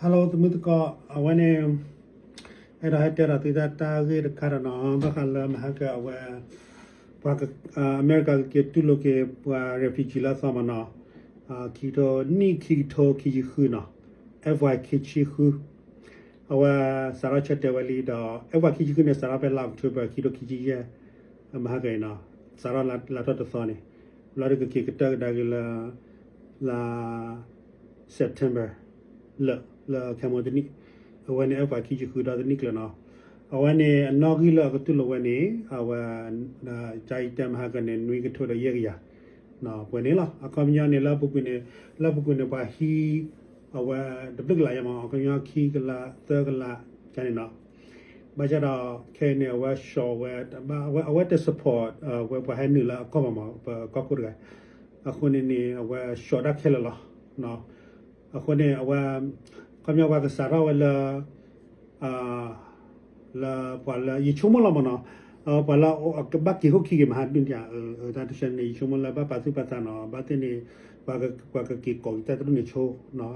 Hello သမုသကိး, အဝဲန့ၣ် အဲၣ်ဒိးဟဲတဲဒီးသုတၢ်တၢ်ဂ့ၢ်တခါဒီးနီၤ, ဘၣ်ဃးလၢမဟါကအဝဲ ပှၤ အမဲရကၤကက့ၤတူၢ်လိာ်က့ၤ ပှၤ refugee လၢအသီမးနီၤ, ခံကထိနံၣ် ခံကထိခံဆံဃုနီၤ, FY ခံဆံဃု, အဝဲစးထီၣ်ဆၢတဲာ်ဝဲလံဒီး FY ခံဆံဃုန့ၣ် စးထီၣ်ဖဲလါ October ခံကထိခံဆံယဲၢ် မဟါကအံၤနီၤ, စးထီၣ်လါထီၣ်တသီန့ၣ်, ဘျီဒီးကက့ၤကတၢၢ်ကဒါက့ၤလၢ လါ September လၢ လၢခဲမိၣ်တနံၣ်, အဝဲန့ၣ် FY ခံဆံဃုဒီတနံၣ်ကျၢၤနီၤ, အဝဲန့ၣ်အနီၣ်ဂံၢ်လၢအကတူၢ်လိာ်ဝဲန့ၣ် အဝဲ ကါအံၤတဲမဟါကန့ၣ် နွံကထိဒီးယဲၢ်ကယၤ, ပှဲၤန့ၣ်လီၤ. အခီပညီန့ၣ် လၢပူၤကွံာ်န့ၣ် လၢပူၤကွံာ်န့ၣ် ပှၤဟံး အဝဲတဘျုးကလးယဲမး အခီပညီခံကလးသၢကလး ကန့ၣ်နီၤ, ဘၣ်ဆၣ်ဒီး ခဲအံၤန့ၣ် အဝဲ short ဝဲ အဝဲတ support ဝဲပှၤဟဲနုာ်လၢအကီၢ်ဘၣ်မး ပကီၢ်ခိၣ်တဂၤ, အဃိန့ၣ်န့ၣ် အဝဲ short ဒၣ်ခဲလၢာ်လီၤ. အဃိန့ၣ် အဝဲ ခီပညီပှၤကစးထီၣ်ဝဲလၢ လၢပှၤလၢယဆိကမိၣ်လီၤမးနီၤ, ပှၤလၢအကဘၣ်က့ၤခိၣ်ခံက့ၤမဟါဒုၣ်န့ၣ်ဧါ, တၢ်တဆၢန့ၣ် ယဆိကမိၣ်လၢဘၣ်ပာ်သူၣ်ပာ်သးနီၤ, ဘၣ်သ့ၣ်န့ၣ် ပှၤကက့ၤကိးက့ၤတၢ်တရူၣ်န့ၣ်ဆိ,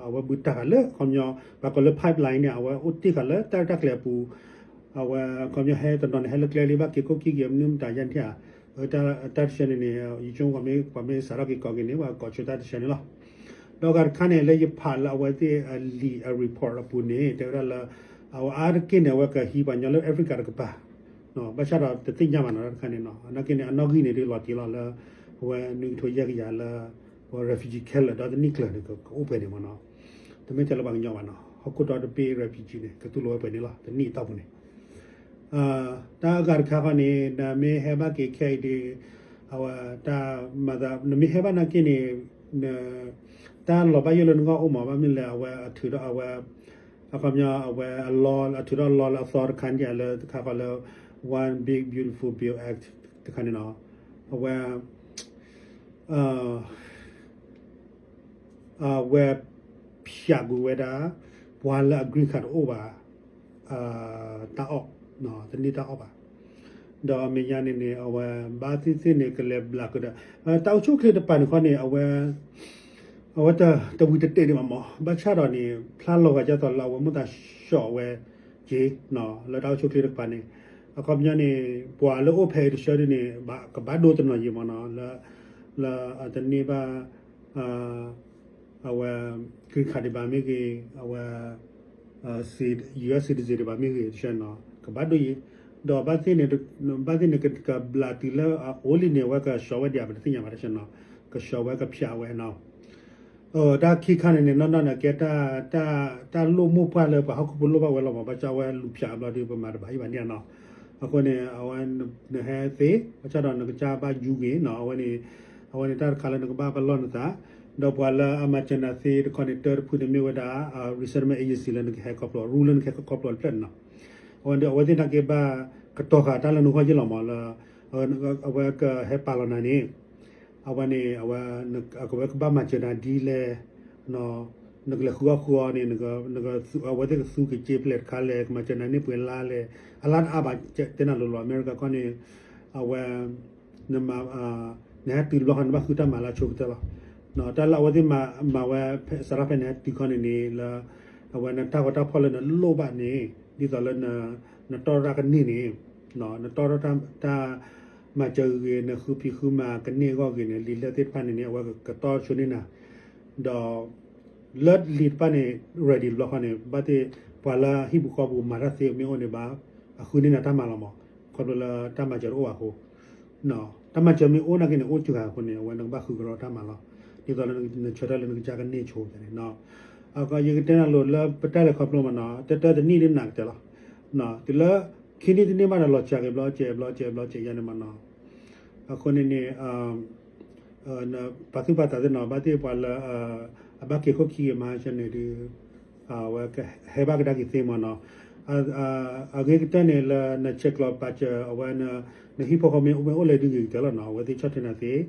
အဝဲဘုတၢ်ဃာ်လၢ ခီပညီ ပှၤကိးလၢ pipeline န့ၣ် အဝဲအိၣ်တ့ၢ်ဃာ်လၢတၢ်ရဲၣ်တၢ်ကျဲၤအပူၤ, အဝဲ ခီပညီဟဲတနီၤန့ၣ် ဟဲလၢကျဲလံ ဘၣ်က့ၤခိၣ်ခံက့ၤ မနုၤမတၤယါန့ၣ်ဧါ, တၢ်တဆၢန့ၣ်န့ၣ် ယဆိကမိၣ် ပှၤမ့ၢ်စးထီၣ်က့ၤကိးက့ၤန့ၣ် ပှၤကိးဆိတၢ်တဆၢန့ၣ်လီၤ. ဒီးအဂၤတခါန့ၣ် လၢယဖးလၢအဝဲသ့ၣ်အလံာ်အ report အပူၤန့ၣ် တဲဝဲဒၣ်လၢ အဝဲအါတက့ၢ်န့ၣ် အဝဲကဟံးပှၤညီလၢ Africa တကပၤ, ဘၣ်ဆၣ်ဒီးတသ့ၣ်ညါဘၣ်နီၤ တၢ်တခါန့ၣ်နီၤ, အနာ်က့န့ၣ် အနီၣ်ဂံၢ်န့ၣ်ဒ်လီၤတံၢ်လီၤလၢ အဝဲနွံကထိယဲၢ်ကယၤလၢ ပှၤ refugee ခဲလၢာ်ဒီတနံၣ်ကျၢၤန့ၣ် ကအိၣ်ပှဲၤန့ၣ်မးနီၤ, တမ့ၢ်ထဲလၢပှၤကညီဘၣ်နီၤ, ဟီၣ်ခိၣ်ဒီတဘ့ၣ် refugee န့ၣ် ကတူၢ်လိာ်ဝဲပှဲၤန့ၣ်လီၤ တနံၣ်အတီၢ်ပူၤန့ၣ် တၢ်အဂၤတခါဃီန့ၣ် နမ့ၢ်ဟဲဘၣ်က့ၤခဲအံၤဒီး အဝဲတၢ်မၤသး နမ့ၢ်ဟဲဘၣ်နာ်က့န့ၣ် တၢ်လီၤဘၣ်ယိၣ်လၢနဂီၢ်အိၣ်မး ဘၣ်မနုၤလဲၣ်အဝဲအထုးထီၣ်အဝဲ အခီပညီအဝဲအလီ အထုးထီၣ်အလီလၢအသီတခါန့ၣ် လၢတခါဃီလၢ One Big Beautiful Bill Act တခါန့ၣ်နီၤ, အဝဲ အဝဲဖျးကွံာ်ဝဲဒၣ် ပှၤလၢအ green card တအိၣ်ဘၣ် တၢ်အီၣ်, တန့ၢ်တၢ်အီၣ်ဘၣ်, ဒီးမဲာ်ညါန့ၣ်န့ၣ် အဝဲဘၣ်သ့ၣ်သ့ၣ်န့ၣ် ကလဲၤဘျးကဒီး တၢ်အိၣ်ဆူၣ်အိၣ်ချ့တကပၤန့ၣ်ဃီန့ၣ် အဝဲ အဝဲတဝံၤတတဲာ်ဒံးဘၣ်မး, ဘၣ်ဆၣ်ဒီးန့ၣ် ဖျါလီၤဂာ်ဒ်သိးလၢအဝဲမိၢ်သး short ဝဲက့ၤ လၢတၢ်အိၣ်ဆူၣ်အိၣ်ချ့တကပၤန့ၣ်, အခီပညီန့ၣ် ပှၤလၢအိၣ်ဖဲအံၤတဆၢဒ်န့ၣ် ကဘၣ်ဒိတနီၤယံာ်မးနီၤ လၢ လၢအတန့ၢ်ဘၣ် အဝဲ green card ဒံးဘၣ်မ့ၢ်ဂ့ၤ အဝဲ US citizen ဒံးဘၣ်မ့ၢ်ဂ့ၤ တဆၢနီၤ ကဘၣ်ဒိယံာ်, ဒီးဘၣ်သ့ၣ်န့ၣ် ဘၣ်သ့ၣ်န့ၣ် ကဘျးတုၤလၢအအိၣ်လံန့ၣ် အဝဲက short ဝဲဒံး ပတသ့ၣ်ညါဘၣ်တဆၢနီၤ, က short ဝဲကဖျးဝဲနီၤ, တၢ်ခံခါန့ၣ်န့ၣ် နီၢ်နီၢ်န့ၣ် ကဲ တၢ်လိၣ်မိၢ်ပှၢ်လၢပှၤဟီၣ်ခိၣ်ဖိလိၣ်ဘၣ်ဝဲလီၤမး, ဘၣ်ဆၣ်ဝဲလူၤဖျးဘျီဒီး ပမၤတဘၣ်ဟံၣ်ဘၣ်န့ၣ်နီၤ, အဃိန့ၣ် အဝဲ နဟဲသ့ ဘၣ်ဆၣ်ဒီးနကစၢ်ဘၣ်ယူၤဂ့ၤနီၤ, အဝဲန့ၣ် အဝဲန့ၣ်တၢ်တခါလၢနကဘၣ်ပလီၢ်နသး, ဒီးပှၤလၢအမၤစၢၤနၤသ့တခီန့ၣ် တၢတဖုန့ၣ်မ့ၢ်ဝဲဒၣ် resettlement agency လၢနကဟဲခီဖျိ rule လၢနကဟဲခီဖျိတဖျၢၣ်န့ၣ်နီၤ, အဝဲန့ၣ် အဝဲသ့ၣ်နာ်က့ဘၣ်ကတီၤဃာ်တၢ်လၢနဂီၢ်ယ့ၢ်လီၤမးလၢ အဝဲကဟဲပာ်လီၤနၤန့ၣ် အဝဲန့ၣ် အဝဲ အဝဲကဘၣ်မၤစၢၤနၤဒ်လဲၣ်, နကလဲၤဃုအီၣ်ဃုအီန့ၣ် အဝဲသ့ၣ်ကသူက့ၤစ့ဖျဲးတခါလဲၣ်, ကမၤစၢၤနၤန့ၣ်ပှဲၤလါလဲၣ်, အလါတအါဘၣ် တဲနၤလိၤလိၤ အမဲရကၤကီၢ်န့ၣ် အဝဲ နမၤ နဟဲတုၤတဘျီဃီန့ၣ် နဘၣ်ဃုတၢ်မၤလၢအဆိကတၢၢ်လီၤ. တၢ်လၢအဝဲသ့ၣ်မၤဝဲ စးထီၣ်ဖဲနဟဲတုၤခီန့ၣ်န့ၣ် လၢ အဝဲနတၢ်ဂီၤတၢ်ဖီၣ်လၢနလိၣ်ဘၣ်န့ၣ် ဒ်သိးလၢ နတီၢ်တၢ်ကန့ၢ်န့ၣ် နတီၢ်တၢ် တၢ်မၤစၢၤဂ့ၤ နဃုဖံးဃုမၤကန့ၢ်အဂီၢ်ဂ့ၤန့ၣ် လံာ်လဲၢ်သ့ၣ်တဖၣ်န့ၣ်န့ၣ် အဝဲကတီၢ်ဆိန့ၢ်နၤ ဒီး လၢလံာ်တဖၣ်န့ၣ် ready တဘျီဃီန့ၣ် ဘၣ်သ့ၣ် ပှၤလၢဟံၣ်ပူၤဃီပူၤမၤတၢ်သ့မ့ၢ်အိၣ်န့ၣ်ဘၣ် အဃုန့ၢ်နၤတၢ်မၤလီၤမး ခီဖျိလၢတၢ်မၤစၢၤတအိၣ်ဘၣ်အဃိ တၢ်မၤစၢၤမ့ၢ်အိၣ်နာ်က့န့ၣ် အိၣ်စှၤအဃိန့ၣ် အဝဲနကဘၣ်ဃုကရီတၢ်မၤလီၤ. ဒ်သိးလၢနဆၢထၢၣ်လၢနကစၢ်ကန့ၢ်ဆိန့ၣ် ယကတဲနၤလိၤလၢပတၢ်လဲၤခီဖျိမးနီၤ တၢတၢတနံၣ်ဒ်နၤကတၢၢ်လီၤ. တုၤလၢ ခံနံၣ်တနံၣ်မးဒီးလီၤစှၤက့ၤဘျီစဲးဘျီစဲးဘျီစဲးယါန့ၣ်မးနီၤ အဃိန့ၣ်န့ၣ် ပာ်သူၣ်ပာ်သးသ့နီၤ ဘၣ်သ့ၣ်ပှၤလၢ အဘၣ်က့ၤခိၣ်ခံဂ့ၤမၤဟါဆၢန့ၣ်ဒီး အဝဲကဟဲဘၣ်ကဒါက့ၤသ့မးနီၤ အဂ့ၤကတၢၢ်န့ၣ်လၢနဆဲးကျိးပာ်စၢၤအဝဲ နဟံၣ်ဖိဃီဖိမ့ၢ်အိၣ်လဲၣ်ဒုးဂ့ၤကတၢၢ်လီၤနီၤ အဝဲသ့ၣ်ဆီၣ်ထွဲနၤသ့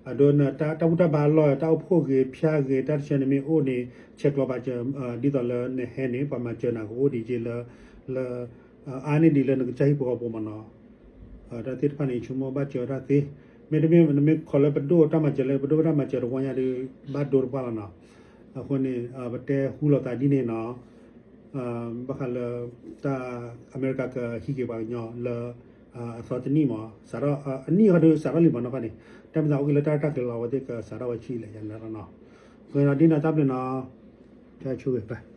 အဒိနတၢ်ဘူၣ်တၢ်ဘါလီၢ် တၢ်အိၣ်ဖှိၣ်ဂ့ၤ ဖၠါဂ့ၤ တၢ်တဆၢန့ၣ်မ့ၢ်အိၣ်န့ၣ် ဆဲးကျိးပာ်စၢၤ ဒ်သိးလၢနဟဲန့ၣ် ပှၤမၤစၢၤနၤကအိၣ်ဒံးက့လၢ လၢ အါန့ၢ်ဒံးလၢနကစၢ်ဟံၣ်ဖိဃီဖိမးနီၤ တၢ်သ့ၣ်တဖၣ်န့ၣ် ယဆိကမိၣ်ဘၣ်စၢၤတၢ်သ့ မ့တမ့ၢ်နမ့ၢ်ခိးလၢပဒိၣ်တၢ်မၤစၢၤလၢ ပဒိၣ်တၢ်မၤစၢၤတဝီညါဒီး ဘၣ်ဒိတပှၢ်လီၤနီၤ အဃိန့ၣ် ပတဲဟူလိာ်သးဒ်န့ၣ်နီၤ ဘၣ်ဃးလၢ တၢ်အမဲရကၤကဟံးက့ၤပှၤကညီလၢ အသီတနံၣ်မး စးထီၣ် အနံၣ်ဟီဒုးစးထီၣ်လံမးနီၤဖဲန့ၣ် တၢ်မ့ၢ်သးအိၣ်က့ၤလၢတၢ်ရဲၣ်တၢ်ကျဲၤလီၤ အဝဲသ့ၣ်ကစးထီၣ်ဝဲဆံးလဲၣ်ယၤန့ၣ်လီၤနီၤ. အဃိဒ်န့ၣ်တၢ်ဘျုးနီၤ တၢ်ဆိၣ်ဂ့ၤ